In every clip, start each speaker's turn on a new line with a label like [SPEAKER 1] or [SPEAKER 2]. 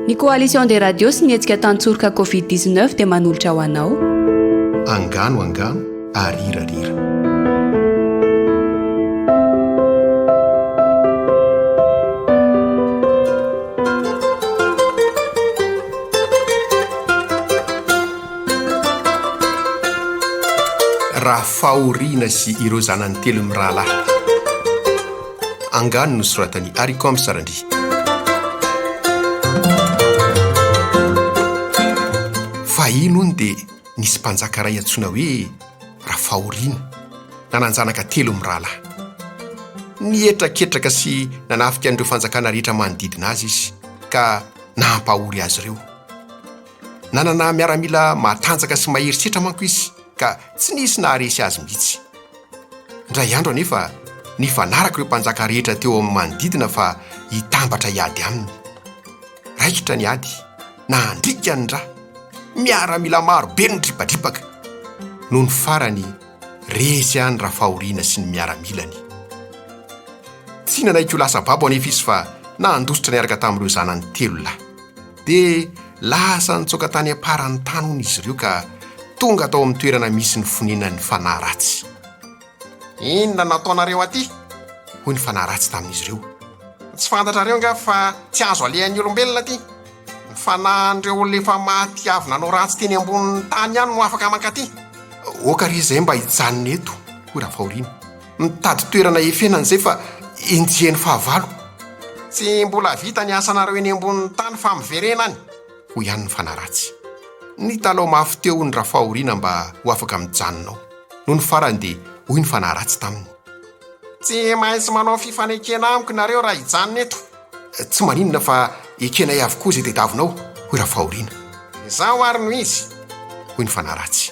[SPEAKER 1] Ny Coalition des Radios sy ny hetsika Tantsoroka Covid 19 dia manolotra ho anao.
[SPEAKER 2] Angano angano arirarira. Rafahoriana sy ireo zanany telo mirahalahy. Angano nosoratan'i Aricoms Randria. Fahiny hono dia nisy mpanjaka iray antsoina hoe Rafahoriana, nanan-janaka telo mirahalahy. Nihetraketraka sy nanafika an'ireo fanjakana rehetra manodidina azy izy, ka nampahory azy ireo. Nanana miaramila matanjaka sy mahery setra manko izy ka tsy nisy naharesy azy mihitsy. Indray andro anefa, nifanaraka ireo mpanjaka rehetra teo amin'ny manodidina fa hitambatra hiady aminy. Raikitra ny ady, nandriaka ny ra, miaramila maro be no nidripadripaka. Nony farany, resy ihany Rafahoriana sy ny miaramilany. Tsy nanaiky ho lasa babo anefa izy fa nandositra niaraka tamin'ireo zanany telo lahy. Dia lasa nitsoaka tany am-paran'ny tany hono izy ireo ka tonga tao amin'ny toerana misy ny fonenan'ny fanahy ratsy. Inona no ataonareo aty? hoy ny fanahy ratsy tamin'izy ireo. Tsy fantatrareo angaha fa tsy azo alehan'ny olombelona aty? Ny fanahin'ireo olona efa maty avy nanao ratsy teny ambonin'ny tany ihany no afaka mankaty. Aoka re izay mba hijanona eto, hoy Rafahoriana. Mitady toerana hiafenana izay fa enjehin'ny fahavalo. Tsy mbola vita ny asanareo eny ambonin'ny tany fa miverena any, hoy ihany ny fanahy ratsy. Nitalaho mafy teo hono Rafahoriana mba ho afaka mijanona ao. Nony farany dia hoy ny fanahy ratsy taminy. Tsy maintsy manao fifanekena amiko nareo raha hijanona eto. Tsy maninona fa ekenay avokoa izay tediavinao, hoy Rafahoriana. Izaho ary no izy, hoy ny fanahy ratsy.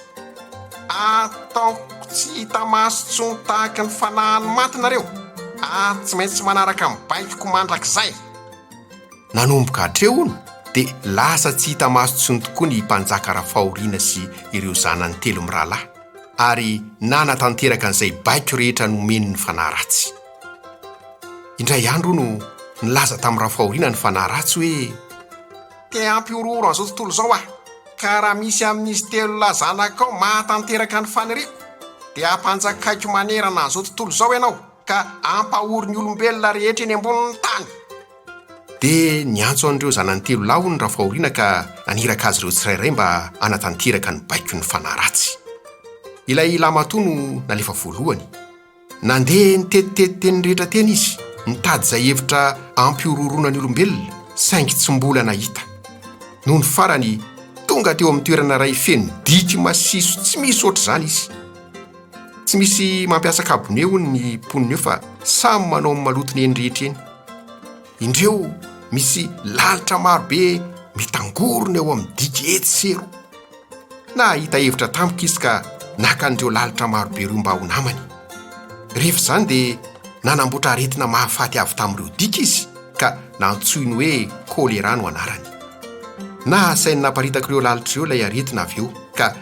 [SPEAKER 2] Ataoko tsy hita maso intsony tahaka ny fanahin'ny maty nareo, ary tsy maintsy manaraka ny baikoko mandrakizay. Nanomboka hatreo, hono, dia lasa tsy hita maso intsony tokoa ny mpanjaka Rafahoriana sy ireo zanany telo mirahalahy, ary nanatanteraka an'izay baiko rehetra nomeny ny fanahy ratsy. Indray andro, hono, nilaza tamin'i Rafahoriana ny fanahy ratsy hoe. Te hampihorohoro an'izao tontolo izao aho, ka raha misy amin'izy telo lahy zanakao mahatanteraka ny faniriako, dia hampanjakaiko manerana an'izao tontolo izao ianao, ka hampahory ny olombelona rehetra eny ambonin'ny tany. Dia niantso an'ireo zanany telo lahy hono Rafahoriana ka naniraka azy ireo tsirairay mba hanatanteraka ny baikon'ny fanahy ratsy. Ilay lahimatoa no nalefa voalohany. Nandeha nitetitety teny rehetra teny izy, nitady izay hevitra hampihorohoroana ny olombelona, saingy tsy mbola nahita. Nony farany, tonga teo amin'ny toerana iray feno diky masiso tsy misy hoatr'izany izy. Tsy misy mampiasa kabone hono ny mponina eo fa samy manao ny malotony eny rehetra eny. Indreo misy lalitra maro be mitangorona eo amin'ny diky etsy sy eroa. Nahita hevitra tampoka izy ka naka an'ireo lalitra maro be ireo mba ho namany. Rehefa izany dia nanamboatra aretina mahafaty avy tamin'ireo diky izy ka nantsoiny hoe kolera no anarany. Nahasainy naparitaka ireo lalitra ireo ilay aretina avy eo ka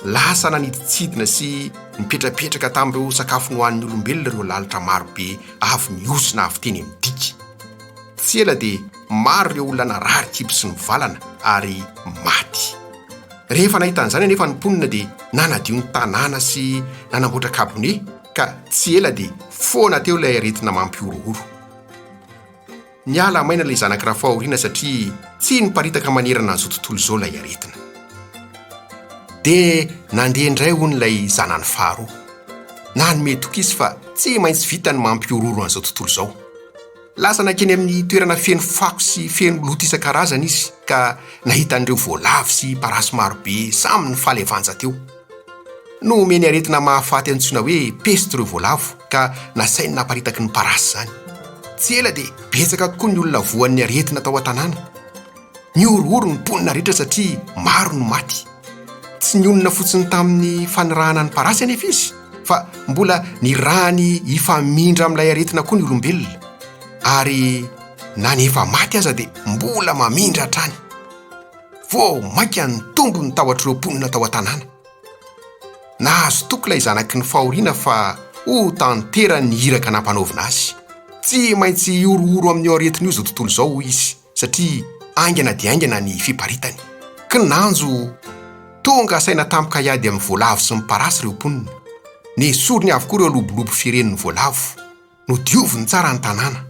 [SPEAKER 2] lasa nanidintsidina sy nipetrapetraka tamin'ireo sakafo nohanin'ny olombelona ireo lalitra maro be avy nihosina avy teny amin'ny diky. Tsy ela dia maro ireo olona narary kibo sy nivalana ary maty. Rehefa nahita an'izany anefa ny mponina dia nanadio ny tanàna sy nanamboatra kabone ka tsy ela dia foana teo ilay aretina mampihorohoro. Niala maina ilay zanak'i Rafahoriana satria tsy niparitaka manerana an'izao tontolo izao ilay aretina. Dia nandeha indray hono ilay zanany faharoa. Nanome toky izy fa tsy maintsy vita ny mampihorohoro an'izao tontolo izao. Lasa nankeny amin'ny toerana feno fako sy feno loto isan-karazany izy ka nahita an'ireo voalavo sy parasy marobe samy nifaly avanja teo. Nomeny aretina mahafaty antsoina hoe peste ireo voalavo ka nasainy naparitaky ny parasy izany. Tsy ela dia betsaka tokoa ny olona voan'ny aretina tao an-tanàna. Nihorohoro ny mponina rehetra satria maro no maty. Tsy nionona fotsiny tamin'ny fanirahana ny parasy anefa izy fa mbola nirahany hifamindra amin'ilay aretina koa ny olombelona. Ary na ny efa maty aza dia mbola mamindra hatrany. Vao mainka nitombo ny tahotr'ireo mponina tao an-tanàna. Nahazo toky ilay zanaky ny fahoriana fa ho tanterany ny iraka nampanaovina azy. Tsy maintsy hihorohoro amin'io aretina io izao tontolo izao, hoy izy, satria. Haingana dia haingana ny fiparitany. Kinanjo, tonga saina tampoka hiady amin'ny voalavo sy ny parasy ireo mponina. Nesoriny avokoa ireo lobolobo firen'ny voalavo. Nodioviny tsara ny tanàna.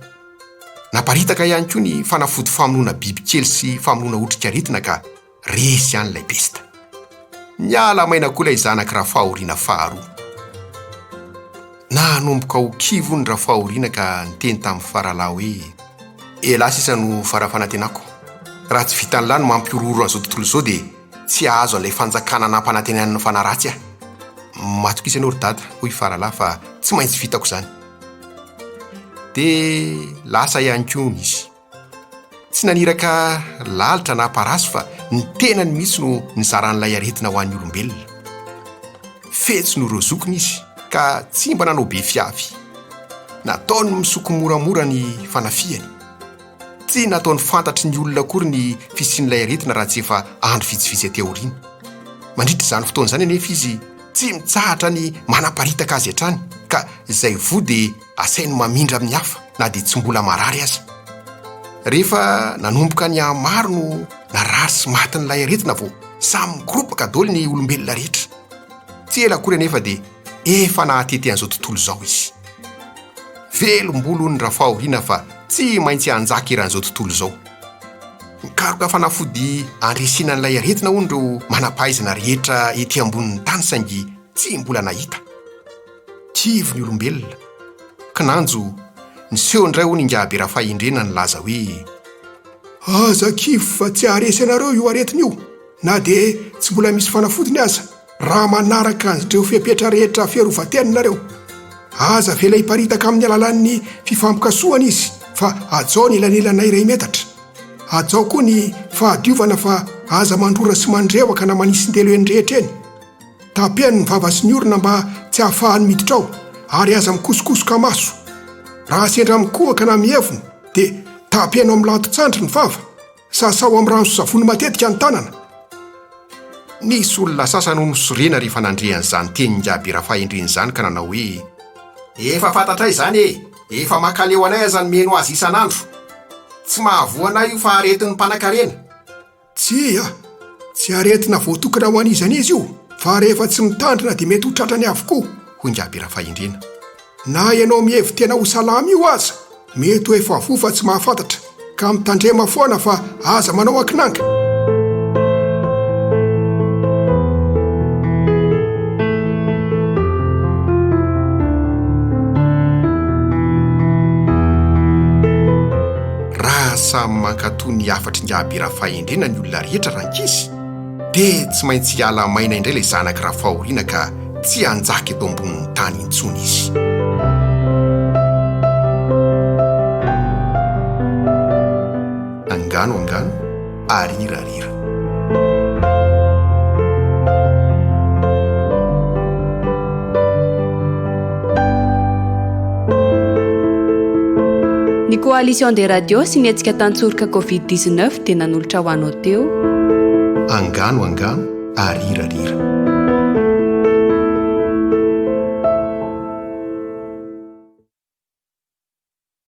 [SPEAKER 2] Naparitaka ihany koa ny fanafody famonoana bibikely sy famonoana otrikaretina ka resy ihany ilay pesta. Niala maina koa ilay zanak'i Rafahoriana faharoa. Nanomboka ho kivy hono Rafahoriana ka niteny tamin'ny faralahy hoe, Elah sisa no fara-fanantenako. Raha tsy vitan'lah ny mampihorohoro an'izao tontolo izao dia tsy hahazo an'ilay fanjakana nampanantenain'ny fanahy ratsy aho. Matokisa ianao ry dada, hoy Faralahy fa tsy maintsy vitako izany. Dia lasa ihany koa hono izy. Tsy naniraka lalitra na parasy fa ny tenany mihitsy no nizara an'ilay aretina ho an'ny olombelona. Fetsy noho ireo zokiny izy ka tsy mba nanao be fiavy. Nataony misoko moramora ny fanafihany. Tsy nataony fantatry ny olona akory ny fisian'ilay aretina raha tsy efa andro vitsivitsy aty aoriana. Mandritra izany fotoana izany anefa izy tsy mitsahatra ny manaparitaka azy hatrany ka izay voa dia asainy mamindra amin'ny hafa na dia tsy mbola marary aza. Rehefa nanomboka nihamaro no narary sy matin'ilay aretina vao samy mikoropaka daholo ny olombelona rehetra. Tsy ela akory anefa dia efa nahatety an'izao tontolo izao izy. Velom-bolo hono Rafahoriana fa tsy maintsy hanjaka eran'izao tontolo izao. Mikaroka fanafody handresena an'ilay aretina hono ireo manam-pahaizana rehetra ety ambonin'ny tany saingy tsy mbola nahita. Kivy ny olombelona. Kinanjo, niseho indray hono Ingahy Berafahendrena nilaza hoe.
[SPEAKER 3] Aza kivy fa tsy haharesy anareo io aretina io na dia tsy mbola misy fanafodiny aza. Raha manaraka an'ireo fepetra rehetra fiarovan-tena nareo, aza avela hiparitaka amin'ny alalan'ny fifampikasohana izy fa hajao ny elanelana iray metatra. Hajao koa ny fahadiovana fa aza mandrora sy mandrewaka na manisin-delo eny rehetra eny. Tapeno ny vava sy ny orona mba tsy hahafahany miditra ao ary aza mikosokosoka maso. Raha sendra mikohaka na mievona dia tapeno amin'ny lanton-tsandry ny vava. Sasao amin'ny rano sy savony matetika ny tanana.
[SPEAKER 2] Nisy olona sasany hono sorena rehefa nandre an'izany tenin'ingahy Berafahendrena izany ka nanao hoe, Efa fantatray izany e! Efa mankaleo anay aza ny miheno azy isan'andro. Tsy mahavoa anay io fa aretin'ny mpanankarena.
[SPEAKER 3] Tsia, tsy aretina voatokana ho an'iza n'iza io fa rehefa tsy mitandrina dia mety ho tratrany avokoa,
[SPEAKER 2] hoy ingahy Berafahendrena.
[SPEAKER 3] Na ianao mihevi-tena ho salama io aza, mety ho efa voa fa tsy mahafantatra, ka mitandrema foana fa aza manao ankinanga.
[SPEAKER 2] Raha samy mankatò ny hafatr'ingahy Berafahendrena ny olona rehetra rankizy, Dia tsy maintsy hiala maina indray ilay zanak'i Rafahoriana ka tsy hanjaka eto ambonin'ny tany intsony izy. Angano angano, arira arira.
[SPEAKER 1] Ny Coalition des radios sy ny hetsika tantsoroka Covid 19 dia nanolotra ho anao teo.
[SPEAKER 2] Angano angano, arira arira.